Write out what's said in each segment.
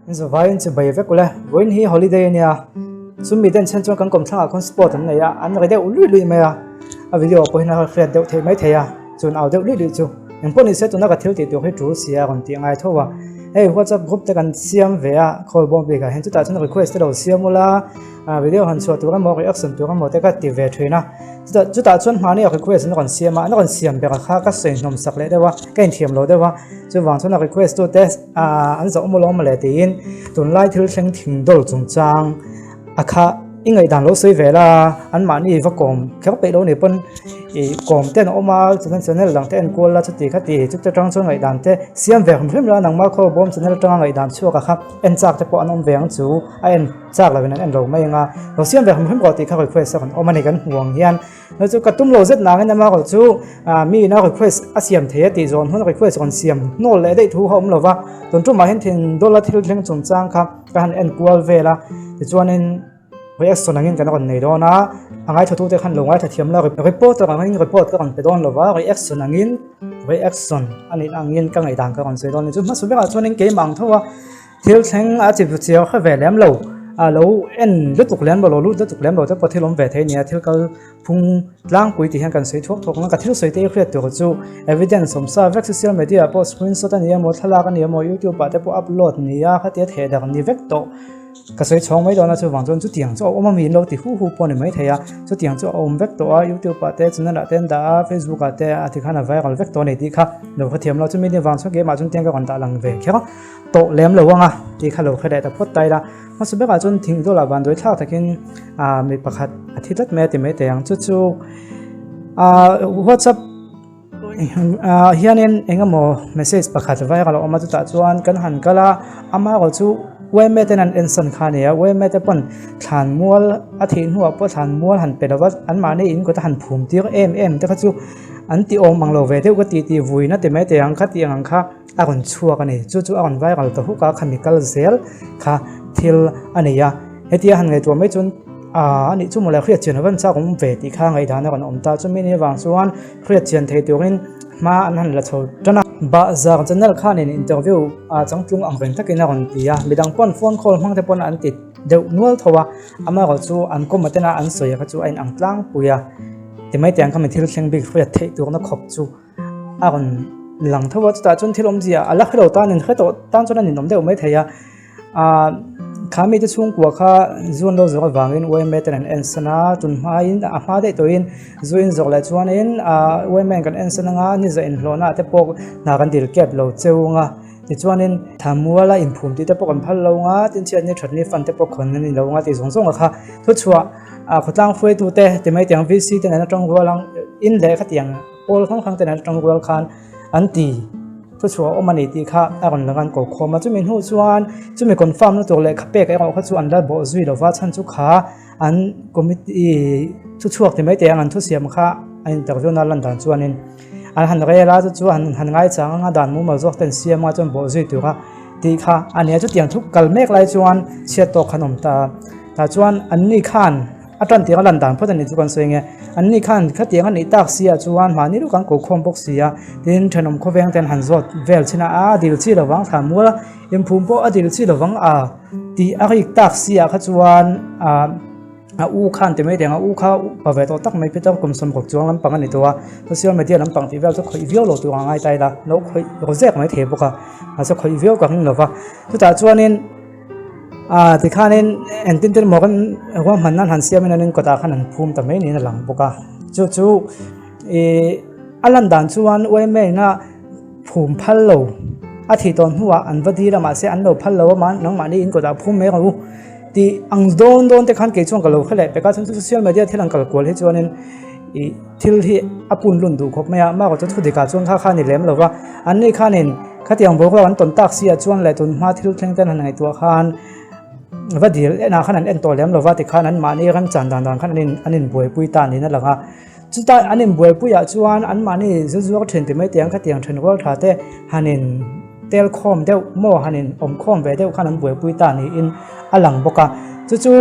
In zavaiin chibai vek ule. Vawiin hi holiday a nia. Chu mi den chhan chuan kan kawmthlangah khawn sport an nei a, an ri deuh luih luih mai a. A video pawh hian a hriat deuh theih mai thei a, chuan au deuh luih luih chu. Engpawh ni se tuna ka thil tih tur hi tul sia a rawn tih ngai tho a. Hei WhatsApp group te kan siam ve a, call bawm bikah hian chutah chuan request te lo siam ula, video han chhuah tur emaw reaction tur emaw te ka ti ve thin a. Chutah chutah chuan hmahni a request an rawn siam a, an rawn siam ber kha ka sawi hnawm sak leh deuh a, ka inthiam lo deuh a. Chuvang chuan a request tute an zawh awm alawm mawle tiin tunlai thil thleng thing dawl chungchang a kha i ngaihdan lo sawi ve la, anmahni va kawm kher peih lo ni pawn ih kawm te an awm a, chuan channel dang te enkual la chuti kha ti chute atang chuan ngaihdan te siam ve hrim hrim la, nangmah khaw bawm channel atanga ngaihdan chhuak a kha en chak te pawh an awm ve ang chu a en chak lovin an en lo mai ang a, lo siam ve hrim hrim rawh tih kha request a rawn awm a ni kan hmu ang hian. Hei chu ka tum lo zet nangin amaherawh chu mi ina request a siam thei a tih zawn hun request rawn siam hnawl leh daih thu kha awm lo va, tun tumah hian thin dawla thil thleng chungchang kha ka han en kual vel a, tichuanin reaction angin kan rawn nei dawn a, a ngaithlatute khan lo ngaithla thiam lo, reporter angin report ka rawn pe dawn lo va, reaction angin reaction a nih angin ka ngaihdan ka rawn sawi dawn a ni. Chu hmasa berah chuanin keimah ang tho a. Thil thleng a chi chiau hre ve lem lo, a lo en lutuk lem lo, lo lut lutuk lem lo te pawh thil awm ve thei a ni a, thil kal phung tlangpui tih hian kan sawi thuak thuak ang a, ka thil sawi te hi hriat tur chu evidence awm sa vek social media ah pawh screenshot a ni emaw thlalak a ni emaw youtube ah te pawh upload ni a khatia theh dak ni vek tawh ka sawi chhawng mai dawn a chuvang chuan chutiang chu a awm a mi in lo ti hu hu pawh a ni maithei a, chutiang chu a awm vek tawh a youtube ah te channel ah te an dah a facebook ah te a tikhan a viral vek tawh a ni tih kha lo hrethiam lo chumi ni vang chuan keimah chuan tiang ka rawn dah lang ve kher a. Tawh lem lo anga tih kha lo hre leh ta phawt ta ila. Hmasa berah chuan thing dawlah van dawi thlak takin ah mi pakhat a thi tlat mai a ti mai thei ang. Chu chu ah whatsapp ah hianin eng emaw message pakhat viral a awm a chutah chuan kan han kal a amaherawh chu yma ten an ensan kha a ni a yma te pawn thlan mual a thih hnuah pawh thlan mual han pe lova anmahni in kawt a han phum tir em em te kha chu an ti awm ang lo ve deuh ka tih tih vuina ti mai thei ang kha tih ang ang kha. A rawn chhuak a ni. Chu chu a rawn viral ta huk a, khami kal zel kha thil a nei a. Hetia han ngaihtuah mai chuan aaa a nih chu mawle hriat chian avan chak awm ve tih kha ngaihdan a rawn awm ta. Chumi ni avang chuan hriat chian thei turin hma an han la chho tan a. Bahzar channel khanin interview a changtlung ang reng takin a rawn ti a, midang pawn phone call hmang te pawn an ti deuh nual tho a, amaherawh chu an kawm atena an sawi a kha chu a inang tlangpui a. Timai tiang khami thil thleng bik hriat theih turna khawp chu. A rawn lang tho a chutah chuan thil awmzia a la hrelo tan in hre tawh tan chuan a ninawm deuh mai thei a ah kha mite chhungkua kha zu an lo zawrh avangin yma ten an ensan a tun hmain a hma daih tawhin zu in zawrh leh chuanin ah yma in kan ensan anga ni zawh inhlawhna ah te pawh hna kan dil kep lo cheu anga tichuanin thamuala inphum tih te pawh kan phal lo anga tin chhiatni thatni fund te pawh khawn a ni lo anga tih zawng zawng a kha thuchhuah ah khawtlang hruaitu te ti mai tiang vc te nen atang rual ang in leh khatiang. Pawl hrang hrang te nen atang rual khan an ti thuchhuah awm a ni tih kha a rawn lang an ko khawm a. Chumi hnu chuan chumi confirm na tur lehkha pek erawh kha chu an la bawh zui lova chhan chu kha an committee thuchhuak ti mai teh ang an thusiam kha an interview na lan dan chuanin an han rel a chu chu an han ngaichang anga dan mumal zawk ten siam a chuan bawh zui tura tih kha a ni a. Chutiang thu kal mek lai chuan chhiat tawk khan awm ta tah chuan anni khan A tan tiang a lan dan phawt a nih chu kan sawi nge. An ni khan khatiang a nih tak si ah chuan mahni deuh kan ko khawm bawk si a, tin thenawm khawveng ten han zawt vel chin a, a dil chi lovang thlan mual a, inphum pawh a dil chi lovang a tih a rik tak si ah kha chuan ah a u khan ti mai teng a u kha pa ve tawh tak mai Peter kum 60 chuang lampang a ni tawh a, social media lampang tih vel chu khawih viau lo tur a ngai ta ila, lo khawih rawzek mai thei bawk a, mahse khawih viau ka ring lova, chutah chuanin. Ah tikhanin engtin te emaw kan ruahman nan han siamin an inkawtah khan an phum ta mai niin a lang bawk a chu chu ih a lan dan chuan yma ina phum phal lo a thih tawh hnuah an va dil a mahse an lo phal lo a nangmahni inkawtah phum mai ang u tih ang dawn dawn te khan kei chuan ka lo hre leh pek a chuan social media thil an kal kual hi chuanin ih thil hi a pun lun duh khawp mai a mahrawh chu thu dikah chuan kha kha a ni lem lo va an ni khanin khatiang boruak an tawn tak si ah chuan leh tun hma thil thleng ten han ngaihtuah khan va dil enah khan an en tawh lem lo va tikhan an mahni remchan dan dan khan an in an inbuaipui ta niin a lang a chuta an inbuaipui ah chuan an mahni zu zuar thin ti mai tiang khatiang then rual tha te han in tel khawm deuh maw han in awm khawm ve deuh khan an buaipui ta niin a lang bawk a chu chu.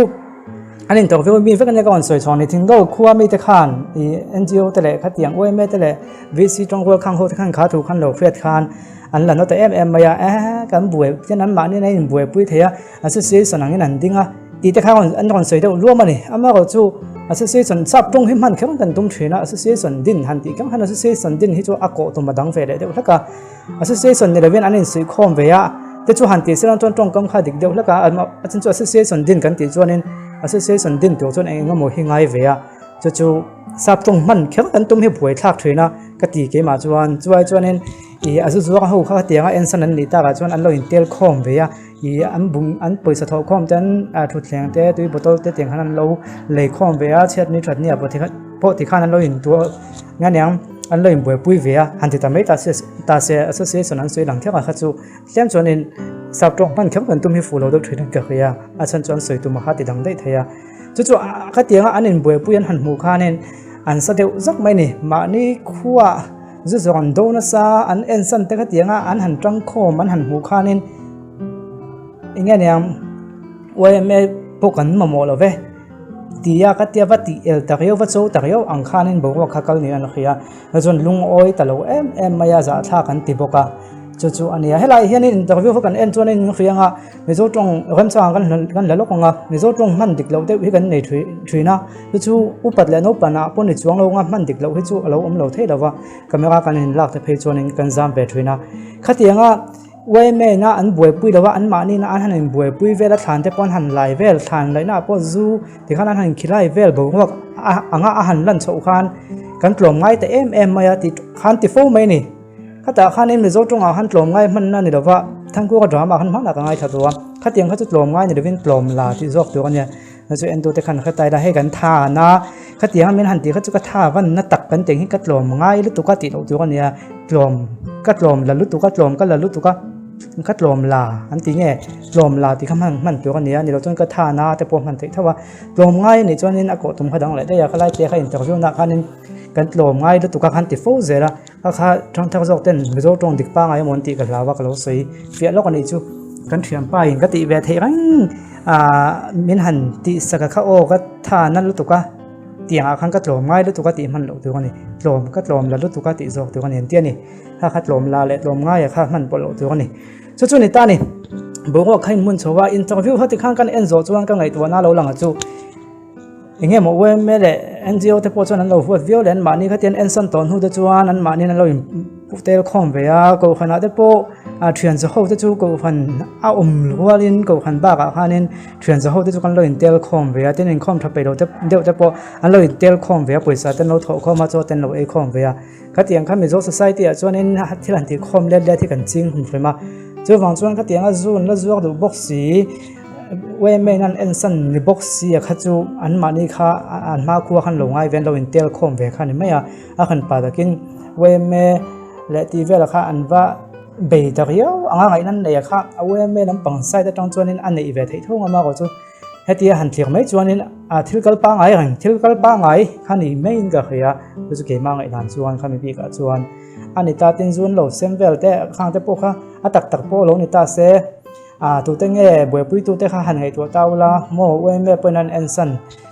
An interview mi vek ania ka rawn sawi chhuah ni Thingdawl khua mite khan ih NGO te leh khatiang yma te leh VC tawngrual khang ho te khan kha thu khan lo hriat khan An la na ta em em mai a, eh kan buai ten an mahni in a inbuaipui thei a, association angin an ding a tih te kha an rawn sawi deuh luam a ni. Amaherawhchu association sap tawng hi hman kher kan tum thin a, association din han tih kher khan association din hi chu a kawh tum a dang ve leh deuh hlek a, association ni lovin an insuihkhawm ve a te chu han tih sela chuan tawngkam kha dik deuh hlek a, a chin chu association din kan tih chuanin association din tur chuan eng eng emaw hi ngai ve a. Chu chu sap tawng hman kher kan tum hi buai thlak thin a ka ti keimah chuan chuai chuanin ih a zu zuar ho kha tianga ensan an nih takah chuan an lo intel khawm ve a ih an bum an pawisa thawh khawm ten ah thutthleng te tui bottle te tiang khan an lo lei khawm ve a chhiat ni that ni ah pawh ti khan pawh ti khan an lo intuah eng aniang an lo inbuaipui ve a han ti ta mai ta se ta se association an sawi lang kher a kha chu tlem chuanin sap tawng hman kher kan tum hi fuh lo deuh thin ka hria a chhan chu an sawi tum a kha ti dang daih thei a. Chu chu khatianga an inbuaipui an han hmuh khanin an sa deuh zak mai a ni. Mahni khuaa zu zawng an do nasa an ensan te khatianga an han tangkhawm an han hmuh khanin eng nge niang yma pawh kan mamawh lo ve tia ka tia va tih el ta riau va cho ta riau ang khanin boruak kha kal niin an hria. Chuan lungawi ta lo em em mai a zahthlak an ti bawk a chu chu a nia. Helaiah hianin interview kha kan en chuan a inhriang a. Mizo tawng remchangah kan kan la lawk ang a, Mizo tawng hman dik loh deuh hi kan nei thui thin a, chu chu upat leh naupanah pawh ni chuang lo anga hman dik loh hi chu a lo awm lo thei lo va, camera kan in lak te phei chuanin kan zam ve thin a. Khatianga yma na an buaipui lo a, anmahni na an han inbuaipui vel a, thlan te pawh an han lai vel, thlan laihna ah pawh zu tikhan an han khilai vel boruak anga a han lan chhoh khan kan tlawm ngai ta em em mai a tih khan ti fo mai a ni. Khatah khanin Mizo tawngah khan tlawm ngai hmanna ni lova, Thangkuaka drama khan hmanah ka ngaithla tawh a, khatiang kha chu tlawm ngai ni lovin tlawm la tih zawk tur a nia. Chu chu entute khan hre ta ila, hei kan tha na, khatianga min han tih kha chu ka tha van na tak kan tih ang hi ka tlawm ngai lutuk a tih loh tur a nia, tlawm ka tlawm la lutuk a, tlawm ka la lutuk a, ka tlawm la an ti nge, tlawm la tih kha hman hman tur a nia, ni lo chuan ka tha na te pawh hman theih tho a, tlawm ngai a nih chuanin a kawh tum kha dang leh daih a, khalai te kha interview nah khanin kan tlawm ngai lutuk a khan ti fo zel a. A kha thangthar zawk ten Mizo tawng dik pangai emaw an tih ka hlau a ka lo sawi fiah lawk a nih chu. Kan thianpa in ka tih ve theih reng ah min han tih sak a kha aw ka tha na lutuk a tiang ah khan ka tlawm ngai lutuk a tih hman loh tur a ni tlawm ka tlawm la lutuk a tih zawk tur a ni an ti a ni kha kha tlawm la leh tlawm ngai a kha hman pawh loh tur a ni chu chu ni ta ni boruak kha in hmun chho a interview kha tikhan kan en zawh chuan ka ngaihtuahna lo lang a chu. Eng nge maw yma leh NGO te pawh chuan an lo huat viau leh anmahni kha tian ensan tawh hnu te chuan anmahni an lo in tel khawm ve a, kohhranah te pawh ah thian za ho te chu kohhran a awm rualin kohhran bakah khanin thian za ho te chu kan lo in tel khawm ve a, tin inkhawm tha peih lo te deuh te pawh an lo in tel khawm ve a, pawisa te an lo thawh khawm a chaw te an lo ei khawm ve a, khatiang kha Mizo society ah chuanin thil han tih khawm let let hi kan ching hum hrim a, chuvang chuan khatianga zu an la zuar duh bawk si. Yma an ensan ni bawk sia kha chu anmahni kha an hmakhua khan lo ngai ve an lo intel khawm ve kha a ni mai a, a han pa takin yma leh tih velah kha an va bei ta riau anga ngaihna an neih a kha a yma lampang side atang chuanin a neih ve theih tho ang a marawh chu hetia han thlir mai chuanin a thil kal pangai reng thil kal pangai kha ni maiin ka hria chu chu keimah ngaihdan chuan khami bikah chuan a ni ta tin zu an lo sem vel te khang te pawh kha a tak tak pawh lo ni ta se. Ah tute nge buaipuitute kha han ngaihtuah ta ula maw yma pawhin an ensan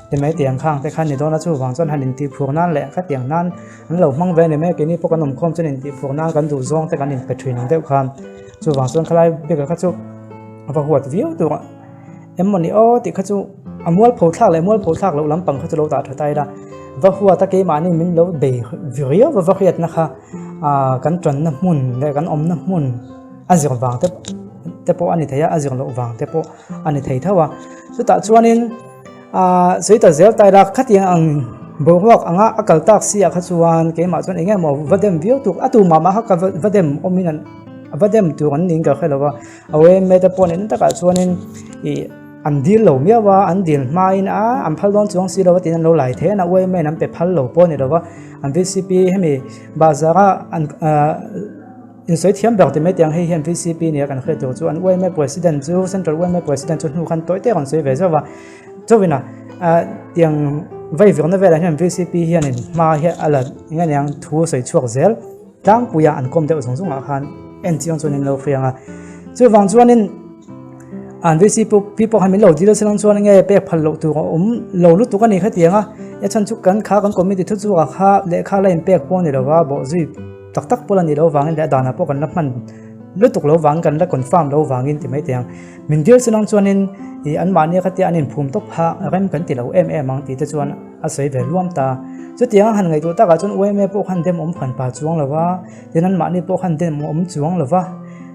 ti mai tiang khang te kha ni dawn a chuvang chuan han intihphur nan leh khatiang nan an lo hmang ve a ni mai a keini pawh kan awmkhawm chuan intihphur nan kan duh zawng te kan inpe thin ang deuh khan chuvang chuan khalai bik kha chu a va huat viau tur a em maw ni aw tih kha chu a mualpho thlak leh mualpho thlak loh lampang kha chu lo dah tha ta ila va huat a keimahni min lo bei riau va va hriatna kha ah kan tanna hmun leh kan awmna hmun. A zir vang te te pawh a ni thei a, a zir loh vang te pawh a ni thei tho a. Chutah chuanin aaa sawi ta zel ta ila khatiang ang boruak anga a kal tak si ah kha chuan keimah chuan eng emaw va dem viau tur a tu mah mah kha ka va dem awmin an va dem tur an niin ka hre lo va. A yma te pawh nen takah chuanin ih an dil lo miau a, an dil hmain a an phal dawn chuang si lo a tiin an lo lai thei a, yma in an pe phal lo pawh a ni lo va. An vcp hemi bazar a an aaa. Insawi thiam ber ti mai teh ang, hei hian VCP nia kan hriat tur chu an yma President chu Central yma President chu hnu khan tawi te rawn sawi ve zauh va, chauhin a tiang veivirna velah hian VCP hianin hma hi a la eng aniang thu sawi chhuak zel tlangpuia an kawm deuh zawng zawngah khan en chiang chuan in lo hria ang a, chuvang chuanin an VCP pawh khan min lo dil se lang chuan nge pek phal loh tur a awm lo lutuk a ni khatiang a, a chhan chu kan kha kan committee thu chhuakah kha lehkha la inpek pawh a ni lo va bawhzui. Tak tak pawh la nih loh avangin leh a danah pawh kan la hman lutuk lo vang kan la confirm lo vangin ti mai teh ang. Min dil chinang chuanin ih anmahni khatia an inphum tawp kha rem kan ti lo em em ang tih te chuan a sawi ve luam ta. Chutiang a han ngaihtuah takah chuan yma pawh khan dem awm hran pah chuang lo va, tin anmahni pawh khan dem awm chuang lo va.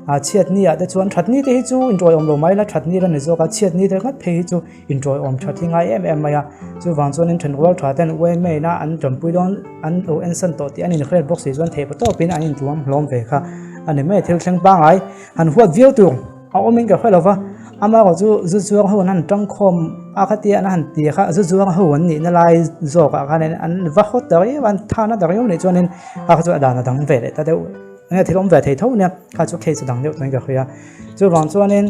A chhiatni ah te chuan thatni te hi chu inṭawiawm lo mai la thatni la ni zawk a, chhiatni te nghat phei hi chu inṭawiawm that hi ngai em em mai a. Chuvang chuan in ṭhenrual ṭha ten yma ina an ṭanpui dawn an lo ensan tawh tih an inhriat bawk si chuan theihpa tawpin an intuam hlawm ve kha a ni mai a, thil thleng pangngai han huat viau tur a awmin ka hre lo va. Amaherawh chu zu zuar ho an han ṭangkhawm a khatia an han ti kha zu zuar ho an nihna lai zawkah khanin an va hawt ta riau a, an thana ta riau nih chuanin kha kha chu a dan a dang ve leh ta deuh. Enge thil awm ve thei tho nia, kha chu case dang deuh chuan ka hria. Chuvang chuanin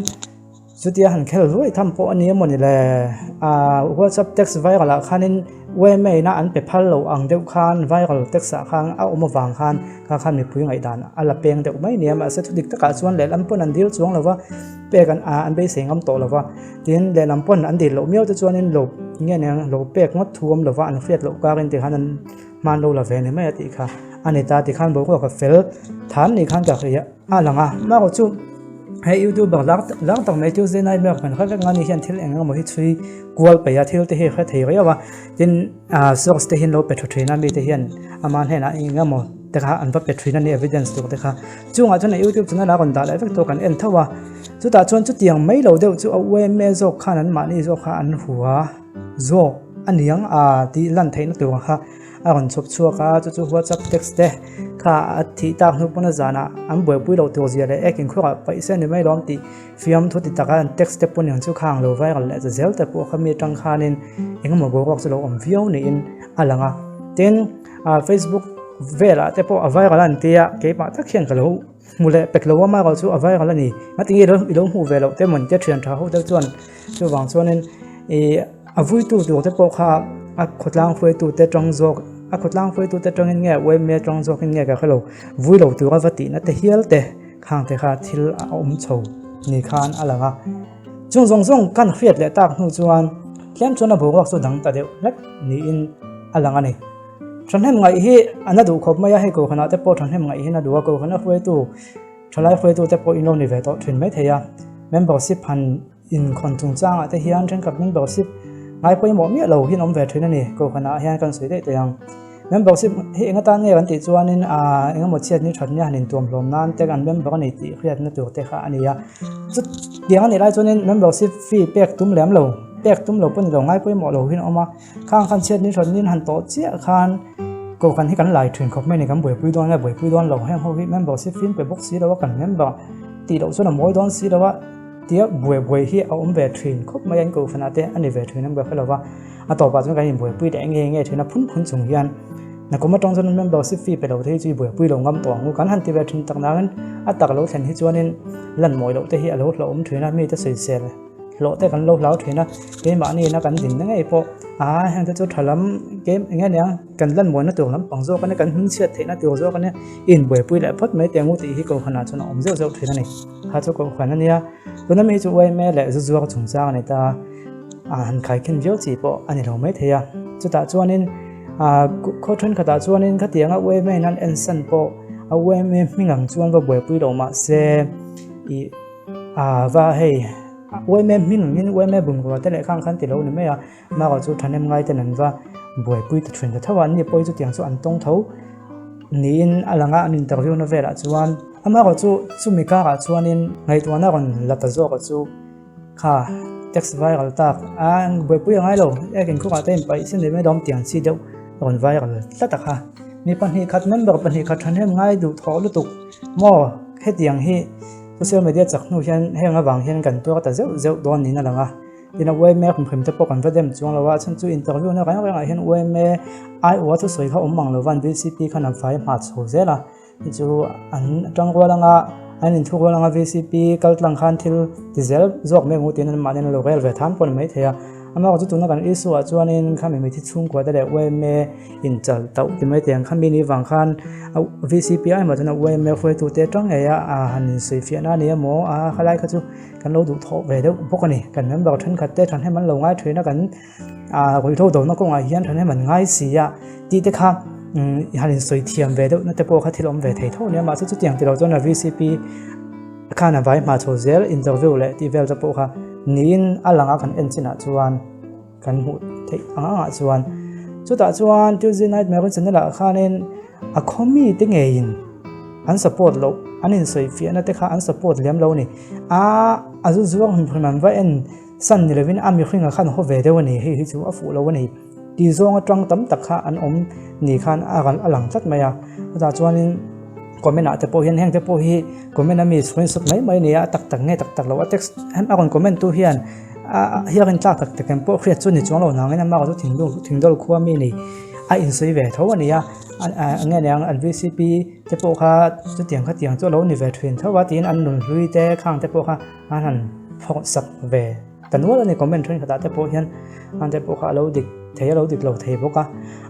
chutia han khel ruai tham pawh a ni emawni le, ah WhatsApp text viral ah khanin yma ina an pe phal lo ang deuh khan viral text ah khan a awm avang khan kha khan mipui ngaihdan a la peng deuh mai nia. Mahse thu dik takah chuan lehlam pawn an dil chuang lo va, pek an ah an beisei ngam tawh lo va. Tin lehlam pawn an dil loh miau te chuanin lo nge nia lo pek ngawt thu awm lo va, an hriat loh karin tikhan an. Hman lo la ve ni mai a tih kha a ni ta tikhan boruak a fel than ni khan ka hria a lang a marawh chu hei youtuber lar lar tak mai Tuesday Nightmare kan hre vek nga ni hian thil eng emaw hi chhui kual peih a thil te hi hre thei riau a tin ah source te hian lo pe tha thin a mi te hian ama hnenah eng emaw te kha an va pe thin a ni evidence tur te kha chungah chuan a youtube channel a rawn dah leh vek tawh kan en tho a chutah chuan chutiang mai lo deuh chu a yma zawk khan an mahni zawk kha an hua. Zawk a niang a tih lan theihna tur kha a rawn chhawp chhuak a, chu chu WhatsApp text te kha a thih tak hnu pawn a zanah an buaipui loh tur zia leh ek inkhawrah paih se ni mai lawm tih fiamthu ti taka an text te pawn ang chu kha ang lo viral leh ta zel te pawh kha mi atang khanin engemaw boruak chu lo awm viau niin a lang a. Tin, Facebook velah te pawh a viral a an tia keimah tak hian ka lo. Hmu leh pek lo a marawh chu a viral a ni. Ngatinge i lo hmuh ve loh te mawn te thian tha ho te chuan chuvang chuanin ih a vuitu tur te pawh kha a khawtlang hruaitu te tang zawk a khawtlang hruaitu te tangin nge yma tang zawkin nge ka hrelo vui lo tura va tihna te hial te khang te kha thil a awm chho ni khan a lang a. Chung zawng zawng kan hriat leh tak hnu chuan tlem chuan a boruak chu dang ta deuh hlek niin a lang a ni. Thahnem ngaih hi a na duh khawp mai a, hei kohhranah te pawh thahnem ngaih hi na duh a, kohhrana hruaitu thalai hruaitu te pawh in lo ni ve tawh thin mai thei a, membership han inkhawn chungchangah te hian thenkhat membership ngai pawimawh miah lo hi an awm ve thin a ni, kohhranah hian kan sawi daih teh ang. Membership hi eng atan nge kan tih chuanin aaa engemaw chhiatni thatni a han intuam hlawm nan te kan member a ni tih hriatna tur te kha a ni a, chutiang a nih lai chuanin membership fee pek tum lem lo, pek tum lo pawh ni lo ngai pawimawh lo hi an awm a. Khang khan chhiat ni hrawn nin han tawh chiah khan kohhran hi kan lai thin khawp mai ni kan buaipui dawn nge buaipui dawn lo heng ho hi membership fee an pe bawk si lo a kan member tih loh chuan a mawi dawn si lo a tia buai buai hi a awm ve thin khawp mai a in kohhran ah te a ni ve thin ang ber hre lo va a tawpah chuan kan inbuaipui leh nge nge thin a phun phun chung hian nakum atang chuan membership fee pe lo te hi chu i buaipui lo ngam tawh ang u kan han ti ve thin tak nangin a tak lo thlen hi chuanin lan mawi loh te hi a lo hlauhawm thin a mite sawisel Hlawh te kan lo hlau thin a, keimahni ina kan dinna ngei pawh aa heng te chu tha lam kem eng nge nia kan lan muanna tur lampang zawk a nia kan hming chhiat theihna tur zawk a nia i inbuaipui leh phawt mai teh ang u tih hi kohhranah chuan a awm zeuh zeuh thin a ni. Kha chu kohhran a nia, tuna mi hi chu yma leh zu zuar chungchang a ni ta a, han khaikhin viau chi pawh a ni lo mai thei a, chutah chuanin aa khaw thenkhatah chuanin khatianga yma in an ensan pawh a yma hming ang chuan va buaipui lo mahse ih. Ah va hei yma hming angin yma bungrua te leh khang khan ti lo ni mai a marawh chu thahnem ngai ten an va buaipui ta thin ta tho a an ni pawh hi chutiang chu an tawng tho niin a lang a an interview na velah chuan amarawh chu chumi karah chuanin ngaihtuahna rawn la ta zawk a chu kha text viral tak a buaipui a ngai lo ek inkhawngah te inpaih sin ni mai lawm tiang chi deuh rawn viral tlat a kha mi 2 khat member 2 khat thahnem ngai duh thawh lutuk maw hetiang hi. Social media chak hnu hian heng avang hian kan tuar ta zeuh zeuh dawn niin a lang a, tin a yma hrim te pawh kan va dem chuang lo a, a chhan chu interview na reng rengah hian yma aiawha thusawi kha awm ang lo van vcp khan an fai hma chho zel a, chu chu an tangrual anga an inthu rual anga vcp kal tlang khan thil ti zel zawk mai ang u tiin anmahni an lo rel ve tham pawh a ni maithei a, amaherawhchu tuna kan issue ah chuanin khami mithi chhungkua te leh yma Inchal tauh ti mai teh ang khami ni vang khan a vcp ai mah chuan a yma hruaitute atang ngei a a han insawifiahna a ni emaw a khalai kha chu kan lo duh thawh ve deuh bawk a ni. Kan member thenkhat te thahnem an lo ngai thin a kan ah ruihhlo dona kawngah hian thahnem an ngai si a tih te kha han insawi thiam ve deuh na te pawh kha thil awm ve thei tho a nia mahse chutiang tilo chuan a vcp. khan a vai hma chho zel interview leh tih vel te pawh kha niin a lang a kan en chinah chuan kan hmuh theih ang angah chuan chutah chuan Tuesday Night Mary channel ah khanin a khaw mite ngeiin an support loh an insawifiahna te kha an support lem lo a ni a a zu zuar hrim hrim an va en san ni lovin a mihringa khan haw ve deuh a ni hei hi chu a fuh lo a ni tih zawng atang tam tak kha an awm ni khan a rawn a lang tlat mai a chutah chuanin comment ah te pawh hian heng te pawh hi comment a mi screenshot mai mai a ni a a tak tak nge tak tak lo a text a rawn comment tu hian a hi a rawn tlak tak tak em pawh hriat chu ni chuang lo nangin amah chu thinlung thingdawl khua mi ni a insawi ve tho a ni a eng nge niang an vcp te pawh kha chutiang khatiang chu a lo ni ve thin tho a tiin an nunhlui te khang te pawh kha an han phawrh sak ve ta nual a ni comment thenkhatah te pawh hian an te pawh kha a lo dik thei a lo dik lo thei bawk a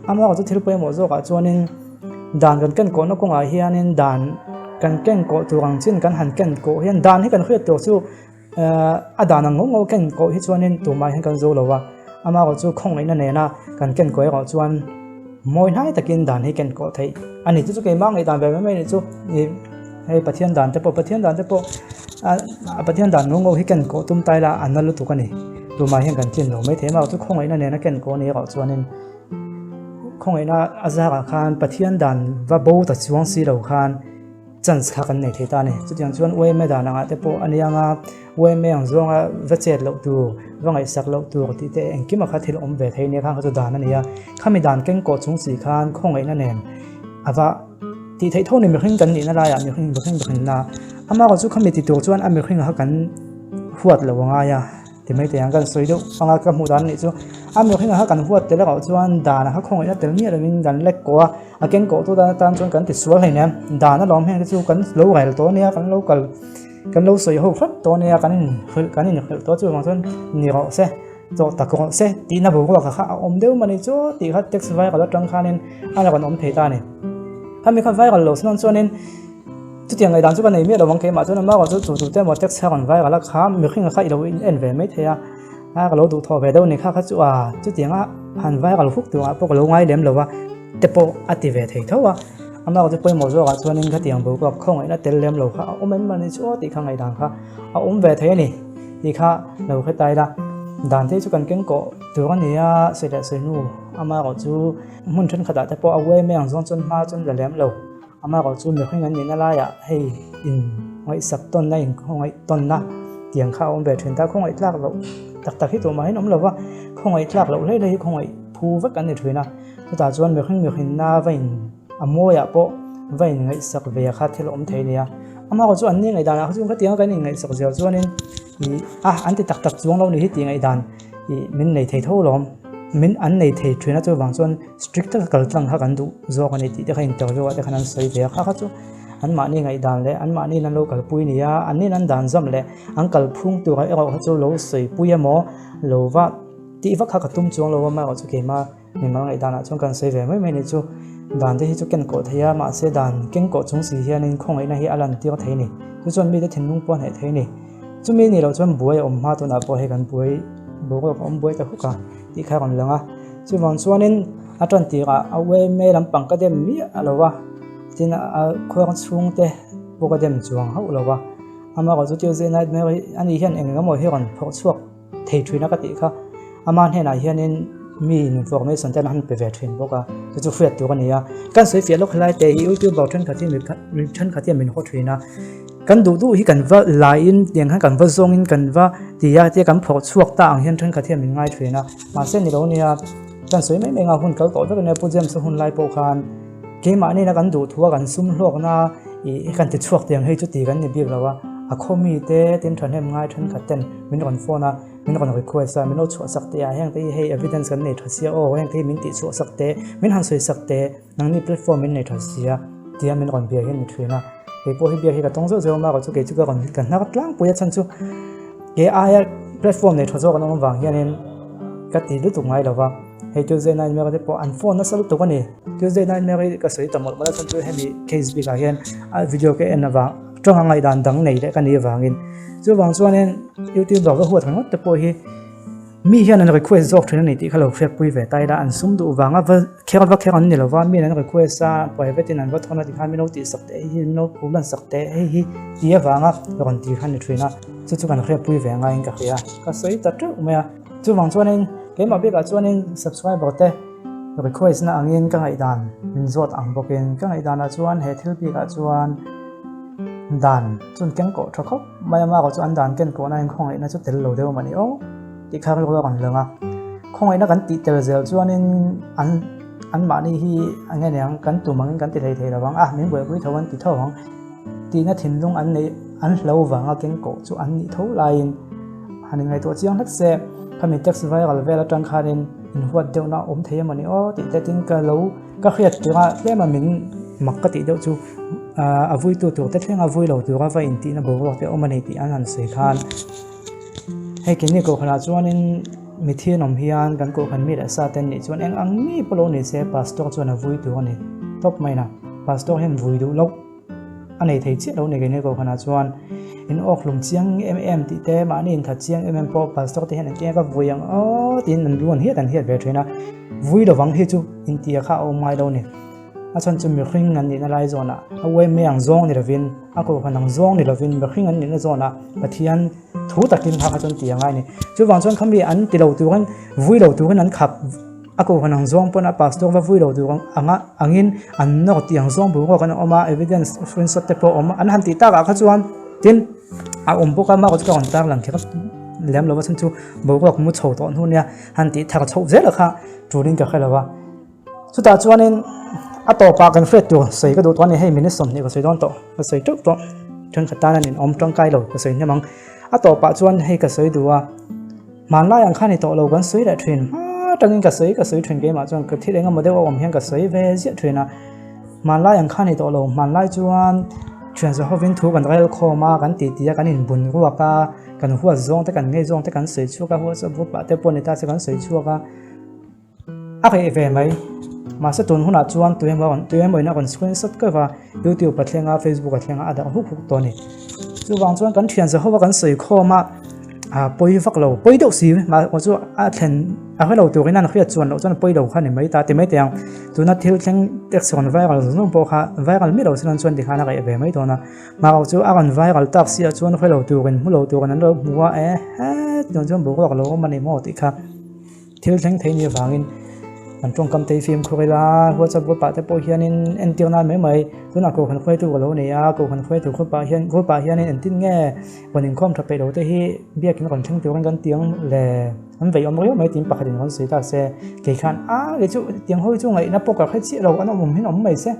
amaherawhchu chu thil pawimawh zawkah chuanin dan kan ken kawhna kawngah hianin dan kan ken kawh tur ang chin kan han ken kawh hian dan hi kan hriat tur chu a dan ang ngawh ngawh ken kawh hi chuanin tumah hian kan zo lo a amaherawhchu chu khawngaihna nena kan ken kawh erawh chuan mawi hnai takin dan hi ken kawh theih a ni chu chu keimah ngaihdan ve mai mai a nih chu ih hei Pathian dan te pawh Pathian dan te pawh a Pathian dan ngawh ngawh hi ken kawh tum tai la a na lutuk a ni tumah hian kan chin lo maithei amaherawhchu chu khawngaihna nena ken kawh a nih erawh chuanin khawngaihna a zarah khan Pathian dan va bo ta chuang si lo khan. Chance kha kan nei thei ta a ni. Chutiang chuan UMA dan angah te pawh a nia anga UMA ang zawnga va chet loh tur, va ngaihsak loh tur tih te engkim a kha thil awm ve thei nia khan kha chu dan a ni a. Khami dan keng kawh chung si khan khawngaihna nen a va tih theih tho ni mihring kan nihna laiah mihring mihring mihrinna amaherawhchu chu khami ti tur chuan a mihring kha kan huat lo a ngai a. Ti mai teh ang kan sawi deuh anga ka hmuh dan anih chu a mihring ah kha kan huat tel erawh chuan dan ah kha khawngaihna tel miah lovin kan lek kawh a a keng kawh tu dan atan chuan kan ti sual hlein em dan alawm heng te chu kan lo rel tawh ania kan lo kal kan lo sawi ho hrep tawh ania kan in hrilh kan in hrilh tawh chuvang chuan ni rawh se chawh tak rawh se tihna boruak kha a awm deuh mah ni chu tih kha text viral atang khanin a rawn awm thei ta a ni khami kha viral lo chuan chuanin. Chutiang ngaihdan chu ka nei miah lo ang keimah chuan amaherawh chu tu te emaw text kha rawn viral a kha mihring kha i lo in en ve mai thei a a ka lo duhthawh ve deuh a ni kha kha chu a chutiang a han viral huk turah pawh ka lo ngai lem lo a te pawh a ti ve thei tho a amaherawh chu pawimawh zawkah chuanin khatiang boruak khawngaihna tel lem lo kha a awm em mah ni chu aw tih kha ngaihdan kha a awm ve thei a ni tih kha lo hre ta ila dan te chu kan keng kawh tur a ni a sawi leh sawi hnu amaherawh chu hmun thenkhatah te pawh a uai mai ang zawng chuan hma chuan la lem lo. Amaherawh chu mihring an nihna laiah hei in ngaihsak tawnna in khawngaih tawnna tiang kha a awm ve thin ta khawngaih tlak loh tak tak hi tumah hian awm lo va khawngaih tlak loh hlei hlei hi khawngaih phu vek an ni thin a chutah chuan mihring mihrinna va in a mawiah pawh va in ngaihsak ve kha thil awm thei a ni a amaherawh chu an ni ngaihdanah kha chuan khatianga kan in ngaihsak zir chuanin ih a an ti tak tak chuang lo ni hi tih ngaihdan ih min nei thei tho lawm min an nei thei thin a chuvang chuan. Strict taka kal tlang kha kan duh zawk a ni tih te kha interview ah te khan an sawi ve a kha kha chu anmahni ngaihdan leh anmahni in an lo kalpui ni a an nin an dan zawm leh an kalphung tur ah erawh kha chu lo sawipui emaw lo va tih vak kha ka tum chuang lo a amaherawh chu keimah mimal ngaihdan ah chuan kan sawi ve mai mai ni chu dan te hi chu ken kawh thei a mahse dan keng kawh chung si hianin khawngaihna hi a lan tir thei a ni chu chuan mite thinlung pawh a hnaih thei a ni chumi nih loh chuan buai a awm hma tunah pawh hei kan buai boruak a awm buai ta huk a tih kha a rawn lang a. Chuvang chuanin a tan tirah a uaime lampang ka dem miah a lo va, tin a khuang chhungte pawh ka dem chuang hauh lo va. Amaherawh chu Tuesday Nightmare hi ani hian eng emaw hi rawn phawrh chhuak thei thin a ka tih kha. Ama hnenah hianin mi information te an han pe ve thin bawk a, chu chu hriat tur a ni a. Kan sawi fiah lawk helai te hi YouTuber thenkhat hi mi thenkhat hian min haw thin a. Kan duh duh hi kan va laiin tiang khan kan va zawngin kan va ti a tia kan phawrh chhuak ta ang hian thenkhat hian min ngai thin a mahse ni lo nia kan sawi mai mai anga hun kal tawh vek ania Pu James a hun lai pawh khan keimahni na kan duh thu a kan sum hlawkna ih kan ti chhuak tiang hei chu ti kan ni bik lo a a khaw mi te tin thahnem ngai thenkhat ten min rawn phone a min rawn request a min lo chhuah sak teh a heng te hi hei evidence kan nei tha sia aw heng te hi min tih chhuah sak teh min han sawi sak teh. Nangni platform in nei tha sia tia min rawn bia hi a ni thin a, kei pawh hi biak hi ka tawng zeuh zeuh a, mahka chu kei chu ka rawn ka hnar tlangpui a chhan chu kei aia platform nei tha zawk an awm avang hianin ka ti lutuk ngai lo va, hei Tuesday Night Mary te pawh an phone nasa lutuk a ni. Tuesday Night Mary ka sawi ta mawlh mawlh a chhan chu hemi case bikah hian a video ka en avang tawng a ngaihdan dang nei leh ka nih avangin chuvang chuanin youtuber ka huat ringawt te pawh hi. Mi hian an request zawk thin a ni tih kha lo hriatpui ve ta ila, an sum duh vanga va kher va kher an ni lova, miin an request a, private in an va thawn a tikhan min lo tihsak teh hei hi, min lo phu lan sak teh hei hi ti avanga rawn ti kha a ni thin a, chu chu kan hriatpui ve ngaiin ka hria. Ka sawi ta teuh mai a, chuvang chuanin keimah bikah chuanin subscriber te request na angin ka ngaihdan min zawt ang bawkin ka ngaihdanah chuan he thil bikah chuan dan chun keng kawh tha khawp mai a, marawh chu an dan ken kawhna in khawngaihna chu tel lo deuh mah ni aw tih kha rilru a rawn lang a, khawngaihna kan tih tel zel chuanin an anmahni hi eng nge niang kan tum angin kan ti hlei thei lo vang a, min buaipui tho an ti tho ang tihna thinlung an neih an hlo vanga keng kawh chu an nih tho laiin han inngaihtuah chiang hlek se khami text viral vel atang khanin inhuat deuhna a awm thei emaw ni aw tih te tin ka lo Ka hriat tirh a tlema min mak ka tih deuh chu a vuitu tur te thleng a vui lo tura va intihna boruak te awm a ni tih an han sawi khan hei keini kohhranah chuanin mithian awm hian kan kohhran mi leh sa te an nih chuan eng ang mi pawh lo ni se pastor chuan a vui tur a ni tawp mai na pastor hian vui duh loh a nei thei chiah lo ni keini kohhranah chuan in awk hlum chiang em em tih te mahni inthat chiang em em pawh pastor te hian an tia ka vui ang aw tiin an lu an hiat an hiat ve thin a vui lovang hi chu intia kha a awm ngai lo ni a chhan chu mihring an nihna lai zawnah a uaime ang zawng ni lovin a kohhran ang zawng ni lovin mihring an nihna zawnah Pathian thu takin kha kha chuan ti a ngai ni chuvang chuan khami an ti lo turin vui lo turin an khap A kohhran ang zawng pawn a pastor va vui lo tur anga angin an nawr tih ang zawng boruak an awm a, evidence screenshot te pawh a awm a, an han tih takah kha chuan tin a awm bawk a, mah chu ka rawn tarlang kher lem lo va chhan chu boruak mu chho tawh hnu nia han tih thar chhoh zel kha tulin ka hre lo va. Chutah chuanin a tawpah kan hriat tur sawi ka duh tawh a ni, hei minute 20 ka sawi dawn tawh, ka sawi teuh tawh, thenkhat tan a ninawm tangkai lo ka sawi hnem ang, a tawpah chuan hei ka sawi duh a. Hmanlai ang kha ni tawh lo kan sawi leh thin. Hma tangin ka sawi ka sawi thin keimah chuan ka thil engemaw deuh a awm hian ka sawi ve ziah thin a. Hmanlai ang kha ni tawh lo, hmanlai chuan thian za hovin thu kan rel khawm a, kan titi a, kan inbun ruak a, kan huat zawng te kan ngei zawng te kan sawi chhuak a, WhatsApp group ah te pawh ni ta se kan sawi chhuak a. A reh ve mai. Mahse tun hunah chuan tuemaw tuemaw in a rawn screenshot keuh va, YouTube a thleng a, Facebook a thleng a, a darh huk huk tawh a ni. Chuvang chuan kan thian Jehova kan sawi khawm a, a pawi vak lo, pawi deuh si mah chu a thlen a hre lo turin an hriat chuan loh chuan a pawi lo kha ni mai ta ti mai teh ang. Tuna thil thleng text rawn viral zawng zawng pawh kha viral miah lo se chuan tikhan a reh ve mai dawn a. Mah chu a rawn viral tak si ah chuan hre lo turin hmu lo turin an lo hmu a, e he tiang chuan boruak a lo awm a ni maw tih kha. Thil thleng thei ni avangin kan tawngkam te hi fimkhur ila, WhatsApp group ah te pawh hianin entir nan mai mai, tunah kohhran hruaitu ka lo nei a, kohhran hruaitu group ah hian group ah hianin engtin nge rawn inkhawm tha peih lo te hi biakin rawn thleng turin kan ti ang le an vei awm riau mai tiin pakhatin rawn sawi ta se, kei khan a kei chu tiang ho hi chu ngaihna pawh ka hre chiah lo an awm awm hian awm mai se,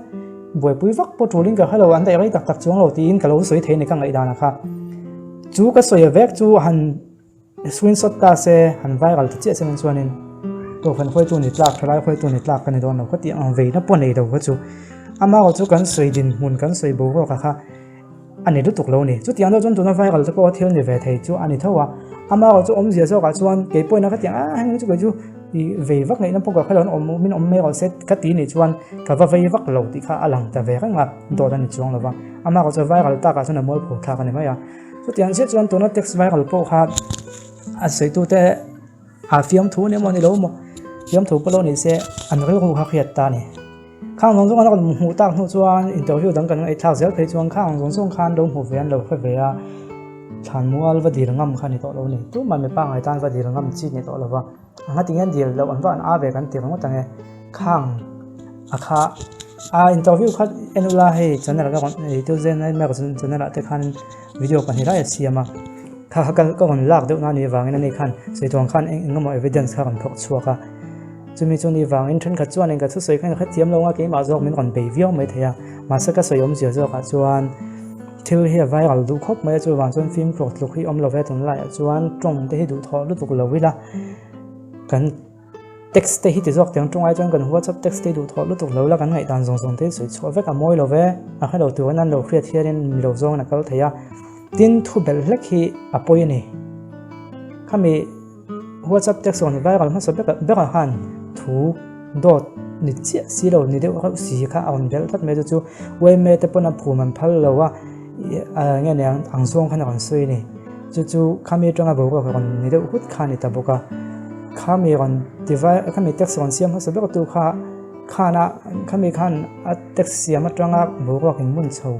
buaipui vak pawh tulin ka hre lo an daih rei tak tak chuang lo tiin ka lo sawi thei a ni ka ngaihdan ah kha chu ka sawi vek chu han. Screenshot ta se han viral ta chiah chiang chuanin kohhran hruaitu ni tlak thalai hruaitu ni tlak ka ni dawn lo ka tih ang veina pawh nei lo kha chu amarawh chu kan sawi dinhmun kan sawi boruak a kha a ni lutuk lo ni chutiang deuh chuan tuna viral te pawh thil ni ve thei chu a ni tho a amarawh chu awmzia zawkah chuan kei pawhin a ka tih ang a heng chu kei chu i vei vak ngaihna pawh ka hre lo an awm min awm mai rawh se ka ti nih chuan ka va vei vak lo tih kha a lang ta ve reng a dawt a ni chuang lo va amarawh chu viral takah chuan a mualpho thlak a ni mai a. Chutiang chiah chuan tuna text viral pawh kha a sawitute a fiamthu ni emaw ni lo maw fiamthu pawh lo ni se an rilru kha hriat ta a ni. Khang zawng zawng an rawn hmuh tak hnu chuan interview dang kan ngaihthlak zel phei chuan khang zawng zawng khan lo hmu ve an lo hre ve a, thlanmual va dil ngam kha ni tawh lo a ni. Tumah mipa ngai tan va dil ngam chi ni tawh lo va, a ngati nge an dil loh an va an a ve kan ti ringawt ang e. Khang a kha a interview kha en ula hei channel ka rawn ei Tuesday night magazine channel ah te khan video pahnih lai a siam a kha kha ka rawn lak deuh na ni vangin ani khan sawi khan eng eng emaw evidence kha rawn phawrh chhuak a chumi chu ni vangin thenkhat chuan eng ka thusawi khan ka hrethiam lo a keimah zawk min rawn bei viau mai thei a mahse ka sawi awmzia zawkah chuan thil hi a viral duh khawp mai a chuvang chuan fimkhur tluk hi awm lo ve tunlaiah chuan tawng te hi duhthawh lutuk lo ila kan Text te hi ti zawk tiang ṭawngai chuan kan WhatsApp text te hi duhthawh lutuk lo la kan ngaihdan zawng zawng te hi sawi chhuah vek a mawi lo ve, a hre lo turin an lo hriat hianin mi lo zawngin a kal thei a, tin thu belh hlek hi a pawi a ni. Khami WhatsApp text rawn viral hmasa ber berah khan thu dawt ni chiah si lo ni deuh reuh si kha a rawn belh tlat mai chu chu yma te pawn a phum an phal lo a, nge ni ang zawng khan a rawn sawi a ni. Chu chu khami aṭanga boruak rawn ni deuh hut kha a ni ta bawk a. Khami rawn ti vai khami tax rawn siam hmasa ber tu kha khana khami khan a tax siam atanga boruak in mun chho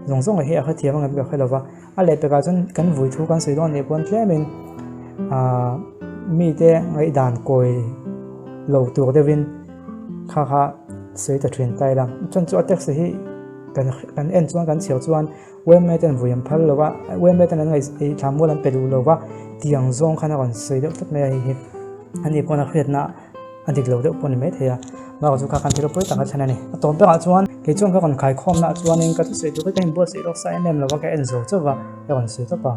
zawng zawng hi a hrethiam ang em ka hre lova a lehpekah chuan kan vui thu kan sawi dawn nih pawn tlemin ah mite ngaihdan kawi lo tur deuhin kha kha sawi ta thin ta ila chuan chu a tax hi kan kan en chuan kan chhiar chuan. Uaime ten vui an phal lo va, uaime ten an ngaih thla mual an pe duh lo va, tiang zawng khan a rawn sawi deuh tlat mai a hei hi. Ani pawn a hriatna a dik lo deuh pawh a ni maithei a, bakah chu kha khan thil pawi tak a thlen a ni. A tawp berah chuan kei chuan ka rawn khaikhawmna ah chuanin ka thusawi tur hi ka inbuatsaih lawk sa em em lo va, ka en zo chauh va, ka rawn sawi tawp a.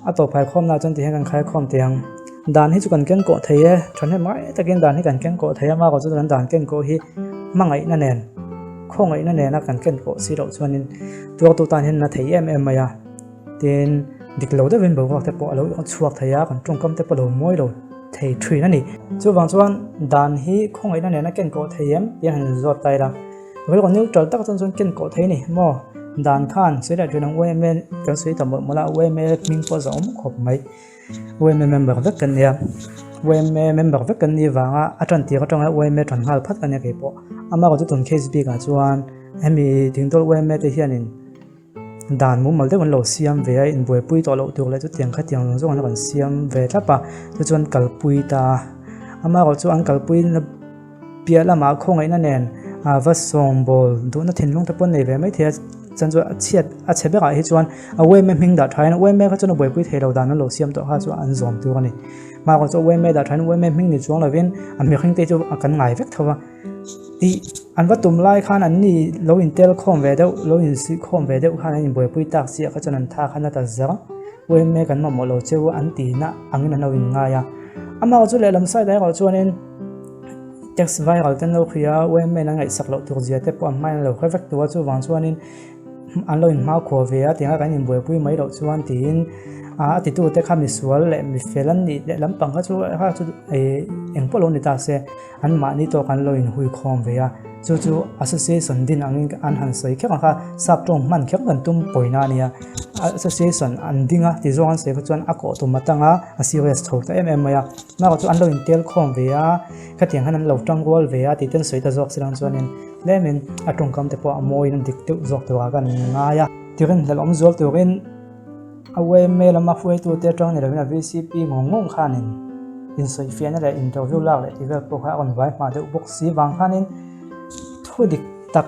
A tawp khaikhawmna ah chuan tihian kan khaikhawm teh ang. Dan hi chu kan ken kawh thei e, thahnem ngai takin dan hi kan ken kawh thei a, bakah chu kan dan ken kawh hi hmangaihna nen. Khawngaihna nena kan ken pawh si loh chuanin tuartu tan hian na thei em em mai a, tin dik lo deuhin boruak te pawh a lo chhuak thei a, kan tawngkam te pawh a lo mawi lo thei thin a ni. Chuvang chuan dan hi khawngaihna nena ken kawh thei em tih a han zawt ta ila, rilru neutral tak chuan chuan ken kawh thei a ni maw? Dan khan sawi leh thin ang UMA kan sawi ta mawlh mawlh a, UMA hming pawh a zahawm khawp mai. UMA member vek kan nia UMA member vek kan nih vanga a tan tir atanga UMA tan nghal phat a nia kei pawh amaherawh chu tun case bik ah chuan hemi thingdawl UMA te hianin dan mumal deuh an lo siam ve a inbuaipui tawh loh tur leh chutiang khatiang zawng zawng an rawn siam ve thlap a chu chuan kalpui ta amaherawh chu an kalpui na Piah lamah khawngaihna nen a va sawngbawl duhna thinlung te pawh nei ve mai thei a, chuan chu a chhiat a chhe berah hi chuan a uaime hming dah thain uaime kha chuan a buaipui thei lo dan an lo siam tawh kha chu an zawm tur a ni. Mahkawh chu uaime dah thain uaime hming ni chuang lovin a mihring te chu a kan ngai vek tho a tih an va tum lai khan an ni lo intel khawm ve deuh lo insuih khawm ve deuh khan an inbuaipui tak chiah kha chuan an tha khan a ta zer uaime kan mamawh lo cheu an tihna angin an lo inngai a. Amah chu lehlam side ah erawh chuanin. Text viral te an lo hria a, UMA in an ngaihsak loh tur zia te pawh an hmain an lo hre vek tu a, chuvang chuanin an lo inhmakhua ve a, tianga kan inbuaipui mai loh chuan tiin a titu te kha misual leh mifel an nih leh lampang kha chu kha chu eng pawh lo ni ta se an mahni tawk an lo inhui khawm ve a, chu chu association din angin an han sawi kher ang kha sap tawng hman kher kan tum pawina a nia, association an ding a ti zawng an sawi kha chuan a kawh tum atanga a serious chho ta em em mai a. Nakah chu an lo intel khawm ve a, khatiang khan an lo tang rual ve a tih te an sawi ta zawk si lang chuanin tlemin a tawngkam te pawh a mawiin a dik deuh zawk turah kan ngai a. Tirin hlelh awm zual turin a yma lama hruaitu te atang ni lovin a vcp ngawng ngawng khanin insawifiahna leh interview lak leh tih vel pawh kha a rawn vai hma deuh bawk si vang khanin thu dik tak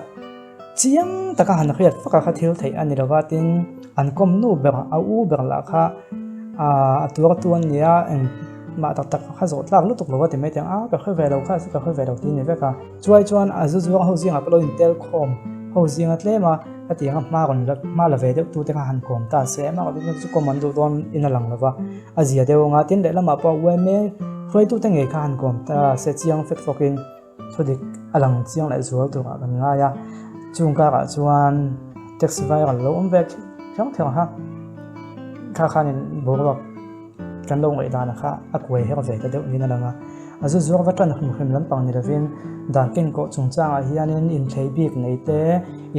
Chiang taka han hriat vak a kha thil theih a ni lova, tin an kawm nu ber a u ber lah kha aaa a tuar tu an nia engmah tak tak kha zawh tlak lutuk lo a ti mai thei ang a ka hre ve lo kha ka hre ve lo tih a ni vek a. Chuai chuan a zu zuang ho zingah pawh lo intel khawm ho zinga tlem a hetiang a hma rawn la hma la ve deuh tu te kha han kawm ta se amah chu kawm an duh dawn in a lang lova a zia deuh ang a, tin lehlamah pawh uaime hruaitu te ngei kha han kawm ta se chiang fek fawkin. Thu dik a lang chiang leh zual turah kan ngai a, chung karah chuan taxi viral lo awm ve thiang thiang kha kha khanin boruak kan lo ngaih dan kha a kuai her ve ta deuh niin a lang a, a zu zuar va tan hrim hrim lampang ni lovin dan kenkawh chungchangah hianin inthlei bik nei te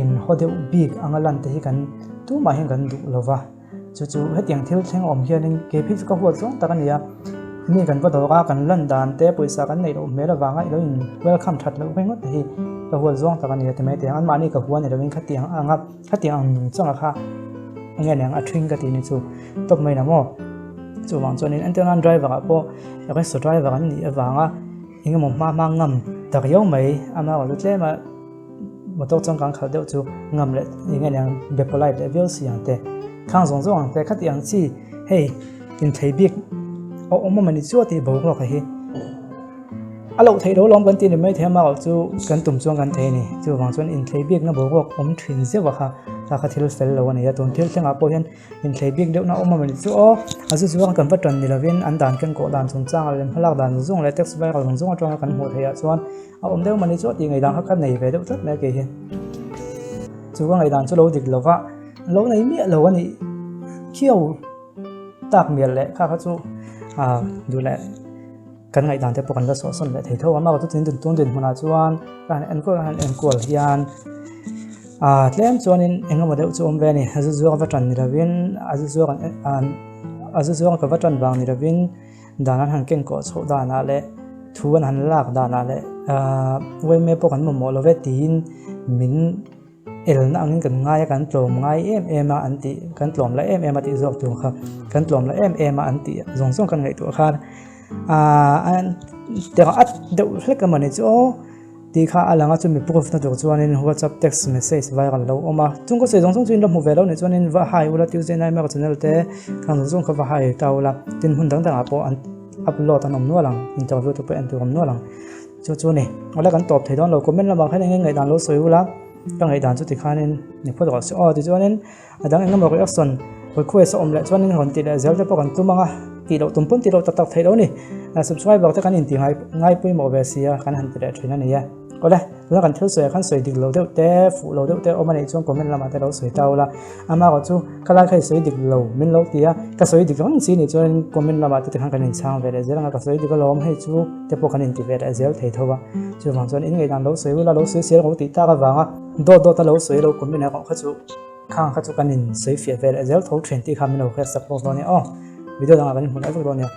inhaw deuh bik anga lan te hi kan tumah hian kan duh lova. Chu chu hetiang thil thleng awm hianin kei phei chu ka huat zawng tak a ni a, mi kan va dawr a, kan lan dan te pawisa kan neih loh hmel avanga i lo in welcome that loh ringawt te hi ka huat zawng tak a ni a ti mai thei ang, anmahni ka hua ni lovin khatiang anga khatiang ang nung changa kha enge niang a ṭhing ka tih ni chu tawp mai la maw. Chuvang chuanin entir nan driver ah pawh resto driver an nih avanga engemaw hma hma ngam ta riau mai amaherawhchu tlem a. Motor changkang khalh deuh chu ngam leh eng nge niang be polite leh viau si ang te khang zawng zawng ang te khati ang chi hei inthei bik a awm awm a ni chu a tih boruak a hi a loh theih lo lawm kan tih ni mai thei a amaherawh chu kan tum chuan kan thei a ni chuvang chuan inthei bikna boruak awm thin zeuh a kha kha kha thil fel lo a ni a tun thil thlengah pawh hian inthei bik deuhna awm awm a ni chu aw a zu zuang kan va tan ni lovin an dan kenkawh dan chungchang leh hmalak dan zawng zawng leh taxi viral zawng zawng atanga kan hmuh theih ah chuan. A awm deuh mah ni chu a tih ngaihdan kha ka nei ve deuh tlat mai a kei hi. Chu ka ngaihdan chu lo dik lo va, lo nei miah lo a nih khiau tak mial leh kha kha chu ah duh leh kan ngaihdan te pawh kan la sawhsawn leh thei tho a, amaherawhchu tun tun dinhmunah chuan ka han enkual ka han enkual hian ah tlem chuanin eng emaw deuh chu awm ve a ni, a zu zuar va tan ni lovin a zu zuar an a zu zuar ka va tan vang ni lovin. Dan an han kenkawh chhoh danah leh thu an han lak danah leh yma pawh kan mamawh lo ve tiin min elna angin kan ngai a, kan tlawm ngai em em a an tih, kan tlawm la em em a tih zawk tur kha, kan tlawm la em em a an tih zawng zawng kan ngaihtuah khan aaa teh at deuh hlek emawni chu aw. Tih kha a lang a, chumi proof na tur chuanin WhatsApp text message viral lo awm a, chung ka sawi zawng zawng chu in lo hmu ve lo nih chuanin va hai ula Tuesday Nightmare channel te khang zawng zawng kha va hai ta ula, tin hmun dang dangah pawh an upload an awm nual ang, interview te pawh en tur awm nual ang, chu chu a ni. Awle kan tawp thei dawn lo, comment lamah khan eng nge ngaihdan lo sawi ula, ka ngaihdan chu tikhanin ni phawt rawh se aw tichuanin A dang engemaw reaction request a awm leh chuanin rawn tih leh zel te pawh kan tum ang a, tih loh tum pawn tih loh tak tak theih loh a ni. Subscriber te kan inti ngai ngai pawimawh ve si a, kan han ti leh thin a ni e. Awle, tuna kan thil sawiah khan sawi dik lo deuh te, fuh lo deuh te awm a nih chuan comment lamah te lo sawi ta ula. Amaherawh chu ka lai kha i sawi dik lo min lo ti a, ka sawi dik reng si nih chuan comment lamah te tikhan kan inchhang ve leh zel ang a, ka sawi dik alawm hei chu te pawh kan inti ve leh zel thei tho a. Chuvang chuan in ngaihdan lo sawi ula, lo sawi sel rawh tih tak avanga dawt dawt a lo sawi lo comment erawh kha chu. Khang kha chu kan in sawi fiah ve leh zel tho thin tih kha min lo hriat sak bawk dawn nia aw. Video dangah kan inhmu leh vek dawn nia.